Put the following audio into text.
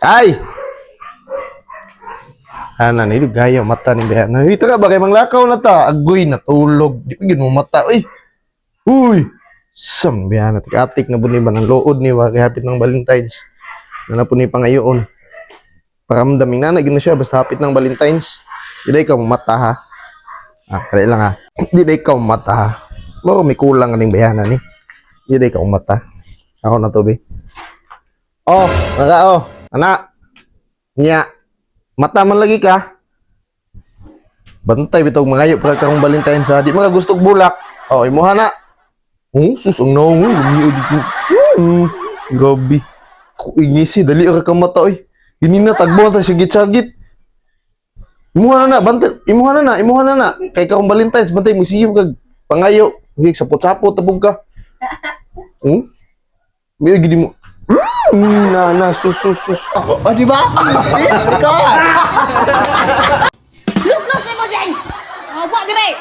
Ay! Ana ni gaya mata ni Beha. Nahita ka ba kay manglakaw na ta? Agoy natulog. Di pa gyud mo mata oy. Uy! Sam Beha na atik na pud ni ba ng lood ni ba kay hapit ng Valentine's. Na na pud ni pangayoon. Paramdam na gyud na siya basta hapit ng Valentine's. Di day ka mata ha. Ah, kaya lang ha. Di day ka mata ha. Mo may kulang kaning bayana ni. Di day ka mata. Ako na to be. Oh, naka oh. Ana. Nya. Mata man lagi ka. Bantay bitog mangayo pa karong Valentine's ha. Di man ka gusto og bulak. Oh, imuha na. Oh, sus ang naong oy. Lumiod dito. Grabe. Ako ingisi dali ra ka mata oy. Gini na tagbo ta sagit-sagit. Imuha na na, bantay, imuha na na, imuha na na. Kay karong Valentine's, bantay mo siyom kag pangayo. Sige, sapot-sapot tabog ka. Oh? May gidi mo. Na na sus sus sus. O, di ba? Please, God! Lus-lus ni mo, Jeng! Oh, buat dire!